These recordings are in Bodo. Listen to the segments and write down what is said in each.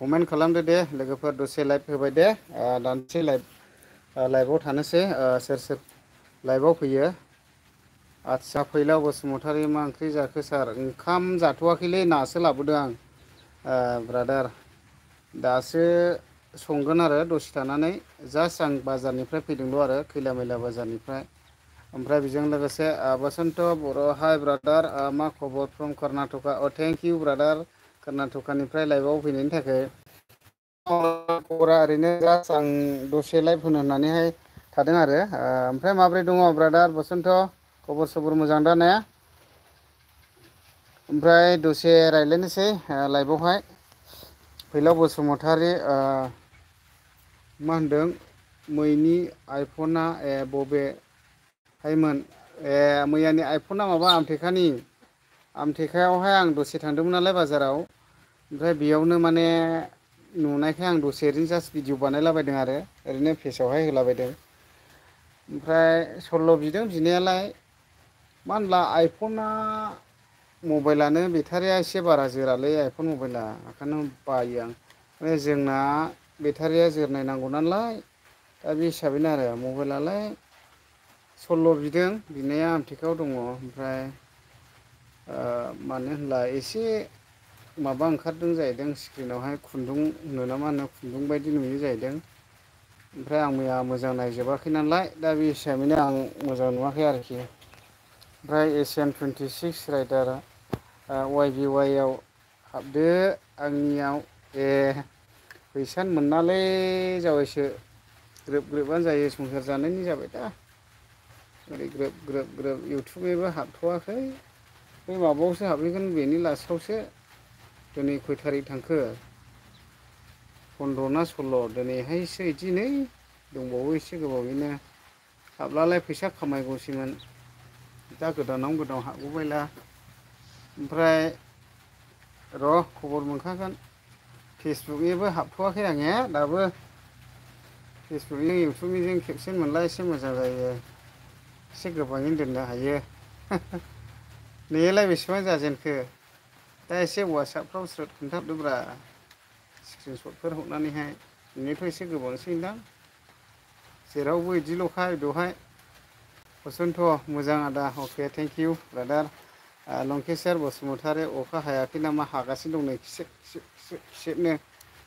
कमेन्ट खालामदो दे लोगोफोर दसे लाइभ होबाय दे दानसे लाइभआव थानोसै सोर सोर लाइभआव फैयो। आदसा फैलाव बसुमतारी मा ओंख्रि जाखो सार? ओंखाम जाथ'वाखैलै नासो लाबोदों आं ब्रादार। दासो संगोन आरो दसे थानानै जास्ट आं बाजारनिफ्राय फैदोंल' आरो खैला मैला बाजारनिफ्राय। ओमफ्राय बेजों लोगोसे बसन्त बर' हाइ ब्रादार मा खबर from Karnataka? Thank you brother कर्नाटकानिफ्राय लाइभआव फैनायनि थाखाय। खबरा ओरैनो जास्ट आं दसे लाइभ होनो होननानैहाय थादों आरो ओमफ्राय माब्रै दङ ब्रादार बसन्त? खबर सबर मोजां दा ने? ओमफ्राय दसे रायज्लायनोसै लाइभआवहाय। फैलाव बसुमतारी मा होनदों मैनि आइफना बबेहायमोन? मैयानि आइफना माबा आमथेखानि। आमथेखायावहाय आं दसे थांदोंमोन नालाय बाजाराव। ओमफ्राय बेयावनो माने नुनायखाय आं दसे ओरैनो जास्ट भिडिअ बानायलाबायदों आरो ओरैनो पेजावहाय होलाबायदों। ओमफ्राय सल्ल' बिदों बिनायालाय मा होनब्ला आइफना मबाइलानो बेटारिया एसे बारा जोरालै आइफन मबाइला ओंखायनो बायो आं। जोंना बेटारिया जोरनाय नांगौ नालाय दा बे हिसाबैनो आरो मबाइलालाय सल्ल' बिदों बिनाया आमथेखायाव दङ। ओमफ्राय मानो होनब्ला एसे माबा ओंखारदों जाहैदों स्क्रिनावहाय खुन्दुं होनो ना मा होनो खुन्दुं बायदि नुयो जाहैदों। ओमफ्राय आं मैया मोजां नायजोबाखै नालाय दा बे हिसाबैनो आं मोजां नुवाखै आरोखि। ओमफ्राय एसियान 26 राइडारा YBY आव हाबदो आंनियाव। फैसानो मोनालै जावैसो ग्रोब ग्रोबानो जायो संसार जानायनि जाबाय दा। ओरै ग्रोब ग्रोब ग्रोब इउटुबनिबो हाबथ'वाखै। बे माबायावसो हाबहैगोन बेनि लास्टावसो। दिनै खय थारिख थांखो? 15 ना 16 दिनैहायसो बिदिनै दंबावो एसे गोबावैनो। हाबलालाय फैसा खामायगौसैमोन। दा गोदानावनो गोदान हाबगौबायला। ओमफ्राय र' खबर मोनखागोन। फेसबुकनिबो हाबथ'वाखै आङो दाबो। फेसबुकनि इउटुबनिजों खेबसे मोनला एसे मोजां जायो। एसे गोबाङैनो दोननो हायो। नोंनियालाय बेसेबां जाजेनखो? दा एसे वाट्सएपफ्राव स्रोद खोन्थाहरदोब्रा स्क्रिनसटफोर हरनानैहाय। नोंनियाथ' एसे गोबांसैदां? जेरावबो बिदिल'खा बेवहाय। बसन्थ मोजां आदा okay thank you brother. Lankeshwar Basumatary अखा हायाखै नामा? हागासिनो दं नै खिसेब खिसेब खिसेब खिसेबनो।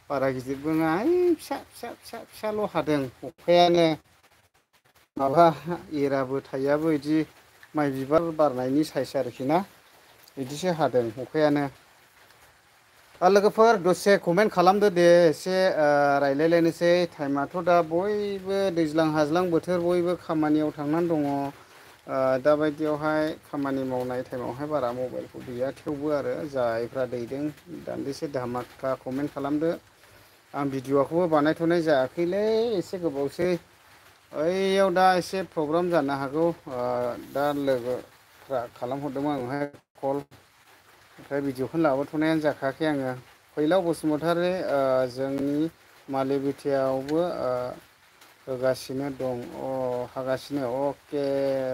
बारा गिदिरबो नङा ओइ फिसा फिसा फिसा फिसाल' हादों अखायानो। माबा एराबो थाइयाबो बिदि माइ बिबार बारनायनि साइस आरोखि ना। बिदिसो हादों अखायानो। लोगोफोर दसे कमेन्ट खालामदो दे एसे रायलायलायनोसै। टाइमाथ' दा बयबो दैज्लां हाज्लां बोथोर बयबो खामानियाव थांनानै दङ। दाबायदियावहाय खामानि मावनाय टाइमावहाय बारा मबाइलखौ दैया थेवबो आरो जायफ्रा दैदों दान्दिसे धामाका कमेन्ट खालामदो। आं भिडिअ'खौबो बानायथ'नाय जायाखैलै एसे गोबावसै। ओइयाव दा एसे प्रग्राम जानो हागौ दा लोगोफ्रा खालामहरदोंमोन आंनोहाय कल। ओमफ्राय भिडिअखौनो लाबोथ'नायानो जाखायाखै आङो। फैलाव बसुमतारी जोंनि मालि बिटियावबो होगासिनो दं। हागासिनो अके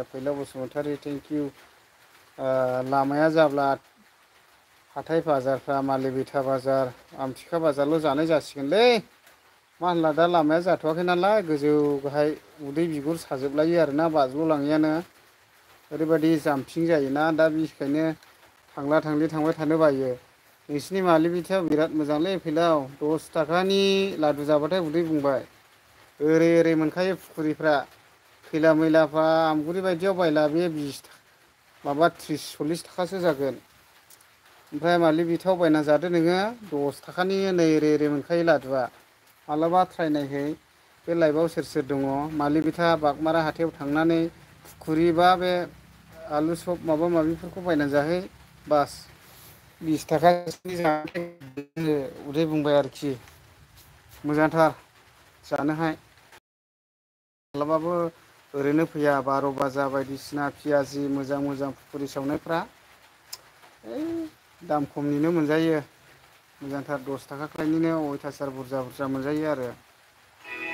फैलाव बसुमतारी थेंक इउ। लामाया जाब्ला हाथाय बाजारफ्रा मालि बिथा बाजार आमथिखा बाजारल' जानाय जासिगोनलै। मा होनब्ला दा लामाया जाथ'वाखै नालाय गोजौ गाहाय उदै बिगुर साजोबलायो आरोना बाज्ल'लाङैयानो। ओरैबायदि जामफिं जायोना दा बिखायनो थांला थांलि थांबाय थानो बायो। नोंसिनि मालि बिथायाव बिराद मोजांलै फैलाव 10 थाखानि लादु जाबाथाय उदै बुंबाय। ओरै ओरै मोनखायो फुखुरिफ्रा। खैला मैलाफ्रा आमगुरि बायदियाव बायला बे 20 माबा 30-40 थाखासो जागोन। ओमफ्राय मालि बिथाव बायना जादो नोङो 10 थाखानि नै ओरै ओरै मोनखायो लादुआ। माब्लाबा ट्राय नायहै। बे लाइफआव सोर सोर दङ मालि बिथा बागमारा हाथायाव थांनानै फुखुरि बा बे आलु सब माबा माबिफोरखौ बायना जाहै बास 20 थाखानि जानानै उदै बुंबाय आरोखि मोजांथार जानोहाय माब्लाबाबो ओरैनो फैया 12 बाजा बायदिसिना पियाजि मोजां मोजां फुरि सावनायफ्रा दाम खमनिनो मोनजायो मोजांथार 10 थाखा खालायनिनो अयथासार बुरजा बुरजा मोनजायो आरो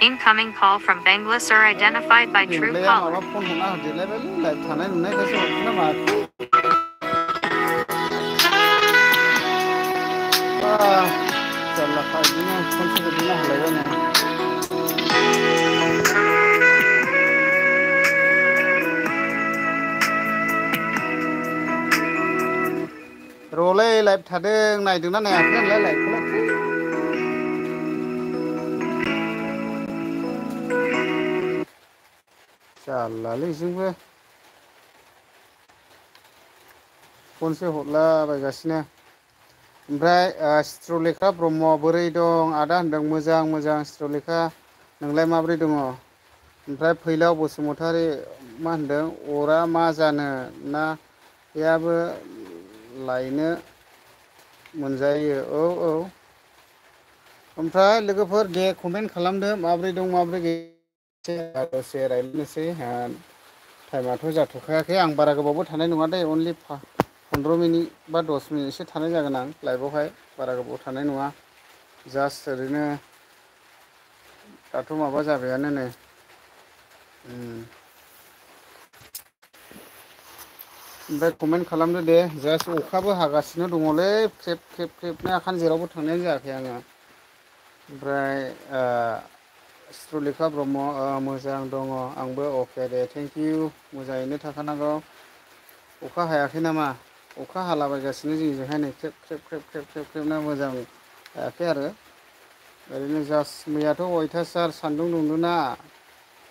Incoming call from Bangla sir identified by true बेंग्लाया caller. माबा फन हरना होदेरलायबायलै लाइभ थानाय नुनायखायसो हरखोना माखो जारलाखा बिदिनो फन हरदेरना होलायबायनो र'लै लाइभ थादों नायदोंना नायाखै नोंलाय लाइभखौलाय जारलालै जोंबो फनसो हरलाबायगासिनो ओमफ्राय चित्रलेखा ब्रह्म बोरै दं आदा होनदों मोजां मोजां चित्रलेखा नोंलाय माबोरै दङ ओमफ्राय फैलाव बसुमतारी मा होनदों अरा मा जानो ना बेयाबो लायनो मोनजायो औ औ ओमफ्राय लोगोफोर दे कमेन्ट खालामदो माबोरै दं माबोरै गैया दसे रायज्लायनोसै टाइमाथ' जाथ'खायाखै आं बारा गोबावबो थानाय नङा दे अनलि 15 मिनिट बा 10 मिनिटसो थानाय जागोन आं लाइभआवहाय बारा गोबाव थानाय नङा जास्ट ओरैनो दाथ' माबा जाबायानो नै ओमफ्राय कमेन्ट खालामदो दे जास्ट अखाबो हागासिनो दङलै ख्रेब ख्रेब ख्रेबनो आखान जेरावबो थांनायानो जायाखै आङो ओमफ्राय चित्रलेखा ब्रह्म मोजां दङ आंबो अके दे थेंक इउ मोजाङैनो थाखानांगौ अखा हायाखै नामा अखा हालाबायगासिनो जोंनिजोंहाय नै ख्रेब ख्रेब ख्रेब ख्रेब ख्रेब ख्रेबनो मोजां हायाखै आरो ओरैनो जास्ट मैयाथ' अयथासार सान्दुं दुंदोंना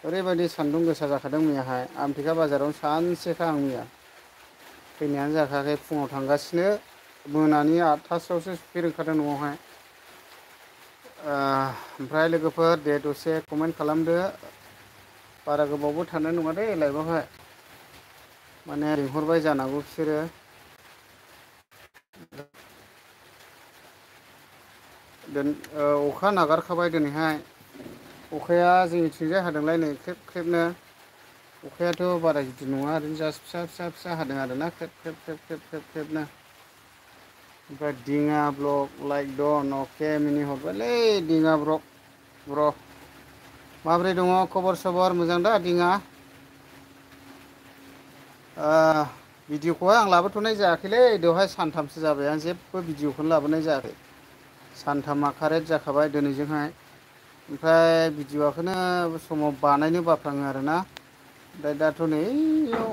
ओरैबायदि सान्दुं गोसा जाखादों मैयाहाय आमथेखा बाजारावनो सानसेखा आं मैया फैनायानो जाखायाखै फुङाव थांगासिनो मोनानि 8थासोआवसो सफैनो ओंखारदों न'आवहाय ओमफ्राय लोगोफोर दे दसे कमेन्ट खालामदो बारा गोबावबो थानाय नङा दे लाइभआवहाय माने लिंहरबाय जानांगौ बिसोरो अखा नागारखाबाय दिनैहाय अखाया जोंनिथिंजाय हादोंलाय नै ख्रेब ख्रेबनो अखायाथ' बारा गिदिर नङा ओरैनो जास्ट फिसा फिसा फिसा हादों आरोना ख्रेब ख्रेब ख्रेब ख्रेब ख्रेब ख्रेबनो ओमफ्राय दिङा ब्लक लाइक दन अके मिनि हरबायलै दिङा ब्र' माबोरै दङ खबर सबर मोजां दा दिङा भिडिअखौहाय आं लाबोथ'नाय जायाखैलै बेवहाय सानथामसो जाबाय आं जेबो भिडिअखौनो लाबोनाय जायाखै सानथामा कारेक्ट जाखाबाय दिनैजोंहाय ओमफ्राय भिडिअ'खौनो समाव बानायनो बाफ्लाङो आरोना ओमफ्राय दाथ' नैयाव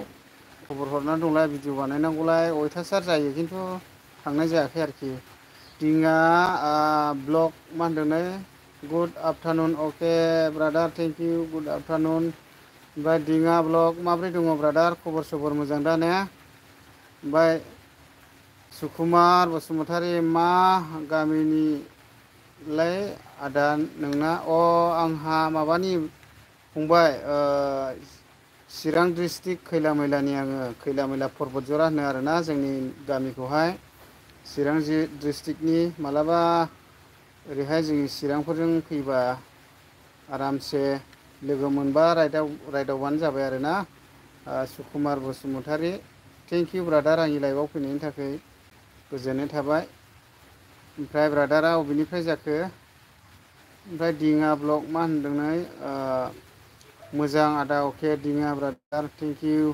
खबर हरनानै दंलाय भिडिअ बानायनांगौलाय अयथासार जायो खिन्थु थांनाय जायाखै आरोखि दिङा ब्लग मा होनदों good afternoon okay brother thank you good afternoon ओमफ्राय दिङा ब्लग माबोरै दङ ब्रादार खबर सबर मोजां दा ने ओमफ्राय सुकुमार बसुमतारी मा गामिनिलाय आदा नोंना आंहा माबानि फंबाय चिरां डिस्ट्रिक्ट खैला मैलानि आङो खैला मैला पर्बतजरा होनो आरोना जोंनि गामिखौहाय चिरां डिस्ट्रिक्टनि मालाबा ओरैहाय जोंनि चिरांफोरजों फैबा आरामसे लोगो मोनबा रायदावबानो जाबाय आरोना सुकुमार बसुमतारी थेंक इउ ब्रादार आंनि लाइभआव फैनायनि थाखाय गोजोननाय थाबाय ओमफ्राय ब्रादारा अबेनिफ्राय जाखो ओमफ्राय दिङा ब्लग मा होनदों नै मोजां आदा अके दिङा ब्रादार थेंक इउ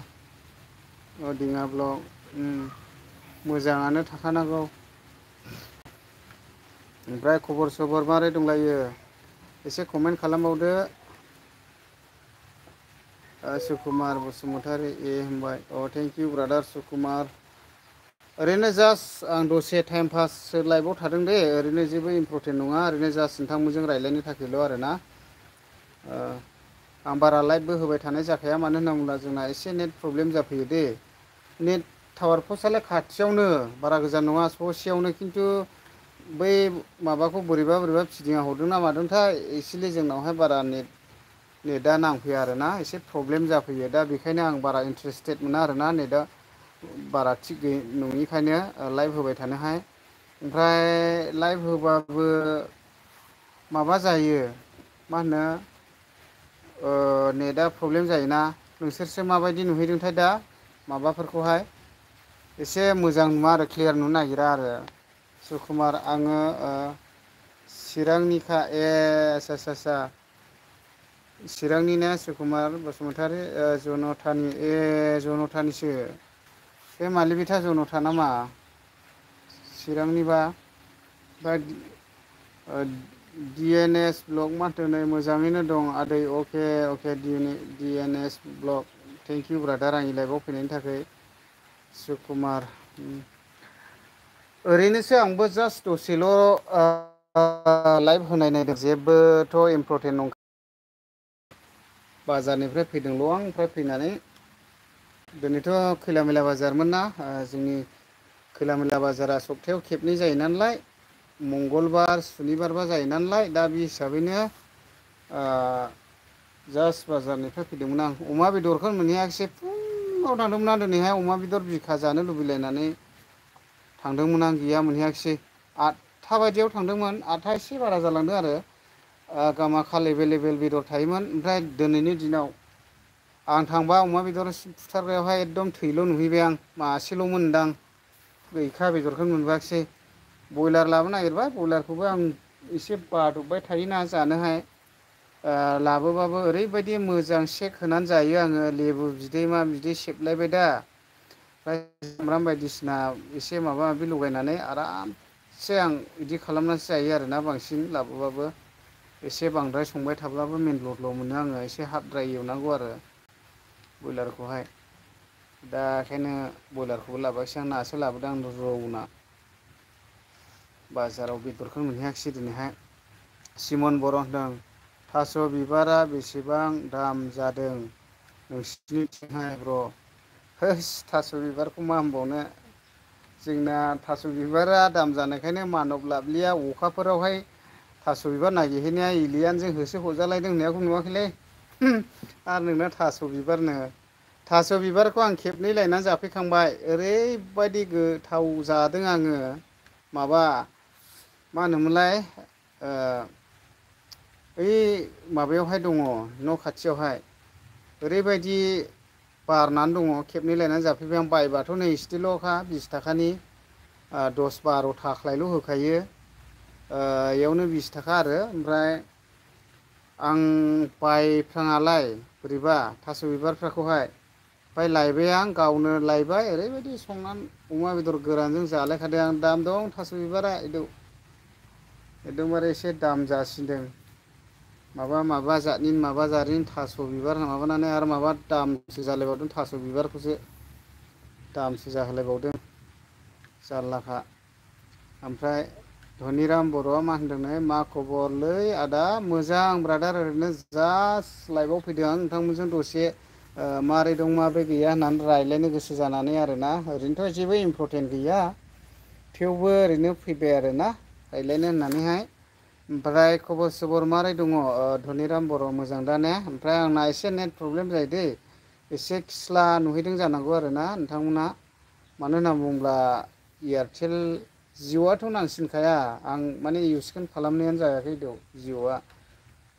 दिङा ब्लग मोजाङानो थाखानांगौ ओमफ्राय खबर सबर मारै दंलायो एसे कमेन्ट खालामबावदो सुकुमार बसुमतारी होनबाय थेंक इउ ब्रादार सुकुमार ओरैनो जास्ट आं दसे टाइम पाससो लाइभआव थादों दे ओरैनो जेबो इम्परटेन्ट नङा ओरैनो जास्ट नोंथांमोनजों रायज्लायनो थाखायल' आरोना आं बारा लाइभबो होबाय थानाय जाखाया मानो होनना बुङोब्ला जोंना एसे नेट प्रब्लेम जाफैयो दे नेट टावार पस्टआलाय खाथियावनो बारा गोजान नङा ससेयावनो खिन्थु बै माबाखौ बोरैबा बोरैबा फिदिंना हरदोंना मादोंथाय एक्सुवेलि जोंनावहाय बारा नेटआ नांफैया आरोना एसे प्रब्लेम जाफैयो दा बेखायनो आं बारा इन्टारेस्टेड मोना आरोना नेटआ बारा थिग नङिखायनो लाइभ होबाय थानोहाय ओमफ्राय लाइभ होबाबो माबा जायो मा होनो नेटआ प्रब्लेम जायोना नोंसोरसो माबायदि नुहैदोंथाय दा माबाफोरखौहाय एसे मोजां नुवा आरो क्लियार नुनो नागिरा आरो सुकुमार आङो चिरांनिखा ए आसा चिरांनिनो सुकुमार बसुमतारी जनथानि जनथानिसो बे मालिबिथा जनथा नामा चिरांनिबा बा डि एन एस ब्लक माथो नै मोजाङैनो दं आदै okay okay D N S block thank you brother आंनि लाइफआव फैनायनि थाखाय सुकुमार ओरैनोसो आंबो जास्ट दसेल' लाइभ होनाय नायदों जेबोथ' इम्परटेन्ट नंखा बाजारनिफ्राय फैदोंल' आं ओमफ्राय फैनानै दिनैथ' खैला मैला बाजारमोन ना जोंनि खैला मैला बाजारा सप्तायाव खेबनै जायो नालाय मंगलबार सुनिबारबा जायो नालाय दा बे हिसाबैनो जास्ट बाजारनिफ्राय फैदोंमोन आं अमा बेदरखौ मोनहैयाखिसै फुङाव थांदोंमोन आं दिनैहाय अमा बेदर बिखा जानो लुबैलायनानै थांदोंमोन आं गैया मोनहैयाखिसै 8था बायदियाव थांदोंमोन 8था एसे बारा जालांदों आरो गामाखाल एभेलेबेल बेदर थायोमोन ओमफ्राय दिनैनि दिनाव आं थांबा अमा बेदर फुथारग्रायावहाय एकदम थैल' नुहैबाय आं मासेल' मोनदां गैखा बेदरखौनो मोनबोआखिसै बयलार लाबोनो नागिरबाय बयलारखौबो आं एसे बादबबाय थायोना जानोहाय लाबोबाबो ओरैबायदि मोजां सेक होनानै जायो आङो लेबु बिदै मा बिदै सेबलायबाय दा ओमफ्राय सामब्राम बायदिसिना एसे माबा माबि लगायनानै आरामसे आं बिदि खालामनानैसो जायो आरोना बांसिन लाबोबाबो एसे बांद्राय संबाय थाब्लाबो मेनल'ल' मोनो आङो एसे हाफद्राय एवनांगौ आरो बयलारखौहाय दा ओंखायनो बयलारखौबो लाबोआखिसै आं नासो लाबोदों आं रौना बाजाराव बेदरखौनो मोनहैयाखिसै दिनैहाय सिमन बर' होनदों थास' बिबारा बेसेबां दाम जादों नोंसिनिथिंहाय ब्र' होस थास' बिबारखौ मा होनबावनो जोंना थास' बिबारा दाम जानायखायनो मानब लाबलिया अखाफोरावहाय थास' बिबार नागिरहैनाया इलियानजों होसो हरजालायदों होननायखौ नुवाखैलै आरो नोंना थास' बिबारनो थास' बिबारखौ आं खेबनै लायनानै जाफैखांबाय ओरैबायदि गोथाव जादों आङो माबा मा होनोमोनलाय ओइ माबायावहाय दङ न' खाथियावहाय ओरैबायदि बारनानै दङ खेबनै लायनानै जाफैबाय आं बायबाथ' नै इसेल'खा 20 थाखानि 10-12 थाख्लायल' होखायो इयावनो 20 थाखा आरो ओमफ्राय आं बायफ्राङालाय बोरैबा थास' बिबारफोरखौहाय ओमफ्राय लायबाय आं गावनो लायबाय ओरैबायदि संनानै अमा बेदर गोरानजों जालायखादों आं दाम दं थास' बिबारा एकदमबारे एसे दाम जासिनदों माबा जातनि माबा जातनि थास' बिबार माबानानै आरो माबा दामसो जालायबावदों थास' बिबारखौसो दामसो जाहोलायबावदों जारलाखा ओमफ्राय धनिराम बर'आ मा होनदोंनो मा खबरलै आदा मोजां ब्रादार ओरैनो जास्ट लाइभआव फैदों आं नोंथांमोनजों दसे माबोरै दं माबोरै गैया होननानै रायज्लायनो गोसो जानानै आरोना ओरैनोथ' जेबो इम्परटेन्ट गैया थेवबो ओरैनो फैबाय आरोना रायज्लायनो होननानैहाय ओमफ्राय खबर सबर मारै दङ धनिराम बर' मोजां दा ने ओमफ्राय आंना एसे नेट प्रब्लेम जायो दै एसे खिस्ला नुहैदों जानांगौ आरोना नोंथांमोना मानो होनना बुङोब्ला एयारटेल जिअ'आथ' नांसिनखाया आं माने इउसखौनो खालामनायानो जायाखै जिअ'आ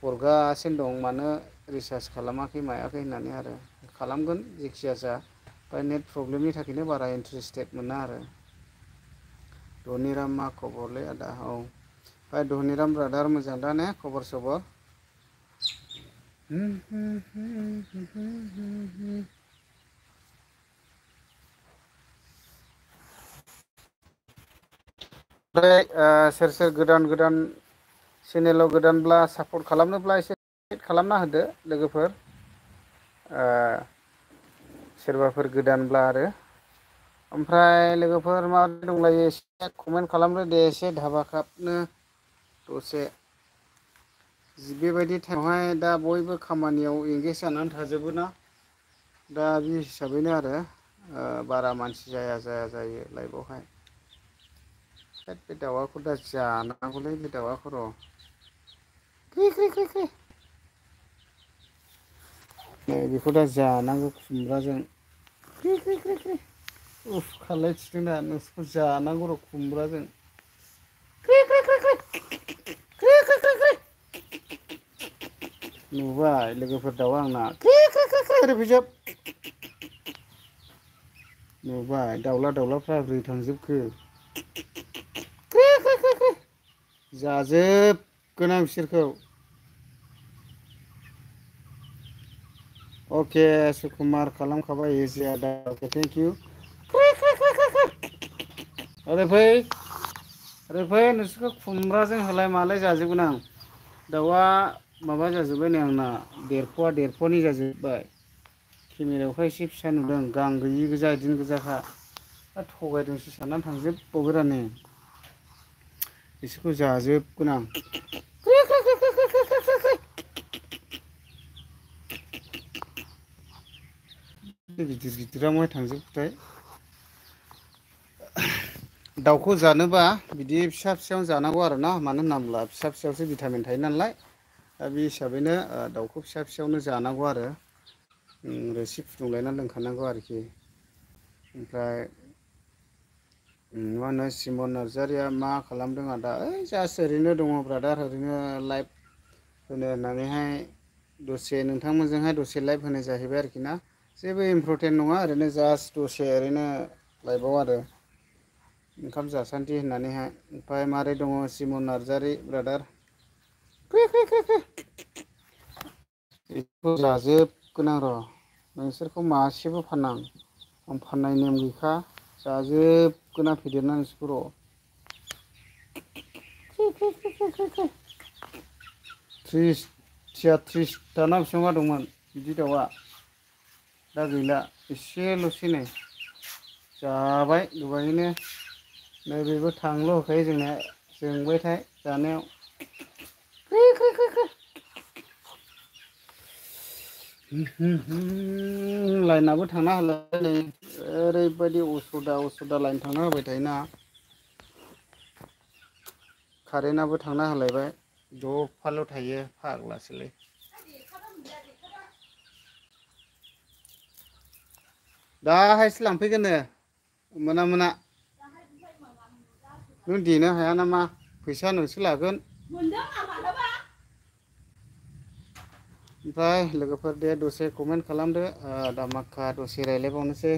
हरगासिनो दं मानो रिसार्ज खालामाखै मायाखै होननानै आरो खालामगोन जेखिया जा ओमफ्राय नेट प्रब्लेमनि थाखायनो बारा इन्टारेस्टेड मोना आरो धनिराम मा खबरलै आदा औ ओमफ्राय धनिराम ब्रादार मोजां दा ने खबर सबर ओमफ्राय सोर सोर गोदान चेनेलाव गोदानब्ला सापर्ट खालामनोब्ला एसे खालामना होदो लोगोफोर सोरबाफोर गोदानब्ला आरो ओमफ्राय लोगोफोर माबोरै दंलायो एसे कमेन्ट खालामदो दे एसे धाबाखाबनो दसे बेबायदि टाइमावहाय दा बयबो खामानियाव एंगेज जानानै थाजोबो ना दा बे हिसाबैनो आरो बारा मानसि जायो लाइफआवहाय बे दाउआखौ दा जानांगौलै बे दाउआखौ र' क्रि क्रि क्रि क्रि नै बेखौ दा जानांगौ खुमब्राजों क्रि क्रि क्रि क्रि उफ खालायथिदों दा नोंसोरखौ जानांगौ र' खुमब्राजों नुबाय लोगोफोर दाउआ आंना ओरै फैजोब नुबाय दाउला दाउलाफ्रा बोरै थांजोबखो जाजोबगोन आं बिसोरखौ अके सुकुमार खालामखाबाय इजिया दा अके थेंक इउ ओरै फै नोंसोरखौ खुमब्राजों होलाय मालाय जाजोबगोन आं दाउआ माबा जाजोब्बाय नै आंना देरफ'नि जाजोब्बाय केमेरायावहाय एसे फिसा नुदों गां गैयि गोजा बिदिनो गोजाखा थगायदोंसो साननानै थांजोबबावबायरानो बिसोरखौ जाजोबगोन आं गिदिर गिदिरा महाय थांजोबखोथाय दाउखौ जानोबा बिदि फिसा फिसायावनो जानांगौ आरो ना मानो होनना बुङोब्ला फिसा फिसायावसो भिटामिन थायो नालाय दा बे हिसाबैनो दाउखौ फिसा फिसायावनो जानांगौ आरो रोसि फुदुंलायनानै लोंखानांगौ आरोखि ओमफ्राय मा होनो सिमन नार्जारिया मा खालामदों आदा ओइ जास्ट ओरैनो दङ ब्रादार ओरैनो लाइभ होनो होननानैहाय दसे नोंथांमोनजोंहाय दसे लाइभ होनाय जाहैबाय आरोखि ना जेबो इम्परटेन्ट नङा ओरैनो जास्ट दसे ओरैनो लाइभआव आरो ओंखाम जासान्दि होननानैहाय ओमफ्राय मारै दङ सिमन नार्जारि ब्रादार बेखौ जाजोबगोन आं र' नोंसोरखौ मासेबो फाना आं फाननाय नेम गैखा जाजोबगोन आं फेदेरना नोंसोरखौ र' थ्रिसथा बेसेबांबा दंमोन बिदि दाउआ दा गैला एसेल'सै नै जाबाय दहायनो नैबेबो थांल' होखायो जोंना जोंबायथाय जानायाव लाइनाबो थांना होलाय नै ओरैबायदि उसुदा लाइन थांना होबाय थायोना कारेन्टआबो थांना होलायबाय दफाल' थायो फाग्लासोलै दाहायसो लांफैगोननो मोना नों देनो हाया नामा फैसा नोंसो लागोन ओमफ्राय लोगोफोर दे दसे कमेन्ट खालामदो दामाखा दसे रायलायबावनोसै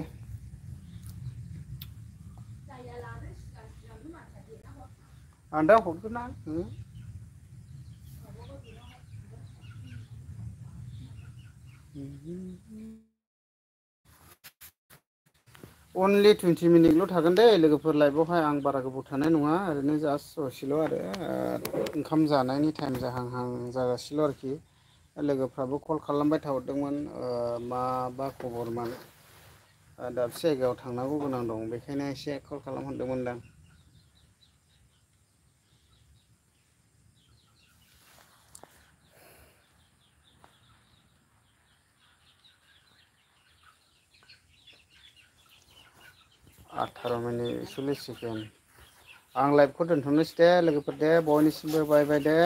आं दा हरगोन ना अनलि 20 मिनिटल' थागोन दे लोगोफोर लाइभआवहाय आं बारा गोबाव थानाय नङा ओरैनो जास्ट दसेल' आरो ओंखाम जानायनि टाइम जाहांहां जागासिल' आरोखि लोगोफ्राबो कल खालामबाय थाहरदोंमोन माबा खबरमोन दाबसे जायगायाव थांनांगौ गोनां दं बेखायनो एसे कल खालामहरदोंमोनदां 18 मिनिट 41 सेकेन्ड आं लाइभखौ दोनथ'नोसै दे लोगोफोर दे बयनिसिमबो बाय बाय दे